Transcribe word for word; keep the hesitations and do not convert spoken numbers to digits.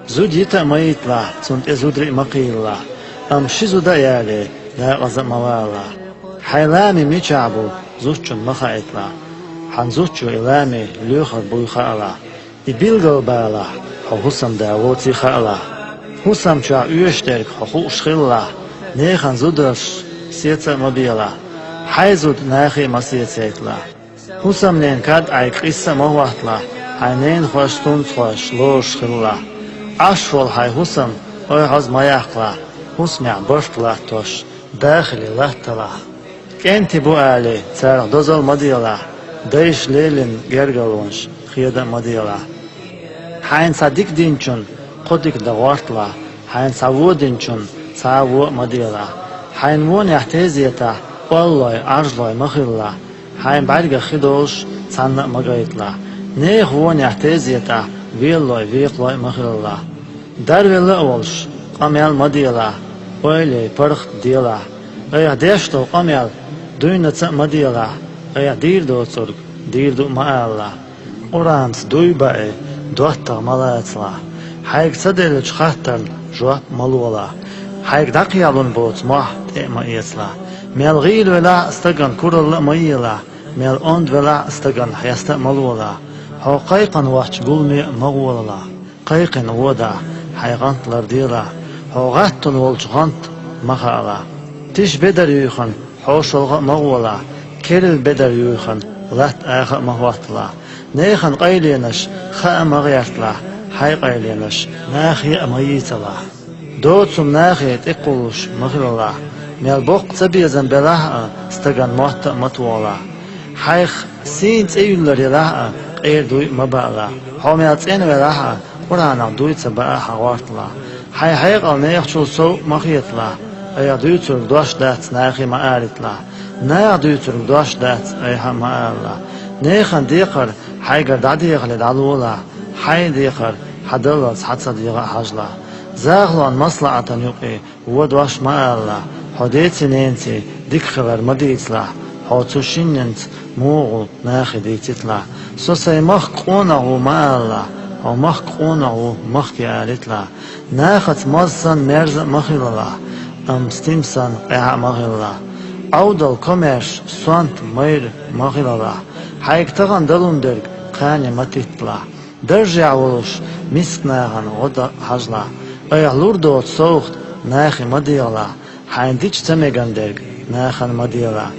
Зуда йита а ма йийталахь, цунна тӀе зударий а ма кхийлалахь, амма ши зуда а яле, дакъаза а ма валалахь. Хьайн лами мичахь бу, зудчунна ма хаийталахь. Хьан зудчо и лами лоьхур буй хаалахь. И билгал балахь, хьо хӀусамда воций хаалахь. ХӀусам чохь оьшуш дерг хьо хууш хилалахь, нехан зударшца сеца а ма белахь. Хьайн зуда нахе а ма сецайталахь. ХӀусамненан кад Ӏайга къийса а ма хӀотталахь, хьайн ненахошца, тунцахошца лоруш хилалахь. Ӏаш волу хьайн хӀусам ойхьаза ма яккхалахь, хӀусамехь барт латтош дахале латталахь. КӀентий бу алий, царах дозалла ма делахь, дайша лелийна гергарлонаш хеда а ма делахь. Хьайна цхьа дика динчунна кхо дика дан гӀорталахь, хьайна цхьа вон динчунна цхьа а вон а ма делахь. Хьайна вонехь тезетахь оллалой, Ӏаржлой ма хилалахь, хьайн бӀаьргах хи долуш цхьанна а ма гайталахь. Нехан вонехь тезетахь велалой, векхалой а ма хилалахь. Дарвелла а волуш, къамел ма делахь, ойла яй, паргӀат делахь. Айхьа деш долу къамел дуьйнаца а ма делахь, айхьа дийр доцург дийр ду а ма алалахь. Къуръанца дуй баий, доттагӀа ма лацалахь. Хьайга ца деллачу хаттарна жоп а ма лолахь. Хьайга дӀакхелхина боцу мохь тӀе а ма эцалахь. Мел гӀийла велахь а, стагана куралла а ма елахь, мел онда велахь а, стагана хьеста а ма лолахь. Хьо кхайкхина воцчу гуламе а ма гӀолалахь. Кхайкхина водахь, хьайн гӀант ларделахь, хьо гӀаттун волчу гӀант ма хаалахь. Тиша бедар юьйхина, хьошалгӀа а ма гӀолахь, керла бедар юьйхина, латта аха а ма хӀотталахь. Нехан къайленаш хаа а ма гӀерталахь, хьайн къайленаш нахе а ма йийцалахь. Доцу хӀума нахе тӀекхуллуш ма хилалахь, мел боккха цабезам белахь а, стагана мотт а ма тохалахь. Хьайх сийна цӀе юьллур елахь а, къера дуй а ма баалахь. Хьо мел цӀена велахь а, Къуръанах дуй ца баа хьан гӀорталахь. Хьайн хьекъал нехачул сов а ма хеталахь, айхьа дуьйцург дош дац нахе ма алийталахь. Наха дуьйцург дош дац айхьа а ма алалахь. Нехан декхар хьайгара дӀадехале дӀалолахь, хьайн декхар хьан Даллалц хьан ца дегӀа а хьажалахь. Захалон маслаӀатан юкъе вон дош ма алалахь, хьо деций-ненаций дика хилар ма дийцалахь, хьо цу шинненца муха ву нахе дийциталахь. Со сайн махка къонах ву ма алалахь, хьо махка къонах ву махке алийталахь. Нахаца моза санна мерза а ма хилалахь, амма стим санна къаьхьа а ма хилалахь. Ӏовдал, комаьрша, сонта, майра ма хилалахь. Хьайга тахана далун дерг кхане ма титталахь. Даржехь волуш миска нахана гӀо дан хьажалахь. Айхьа лур доцу совгӀат нахе ма дегӀалахь. Хьайна дича ца меган дерг нахана ма делахь.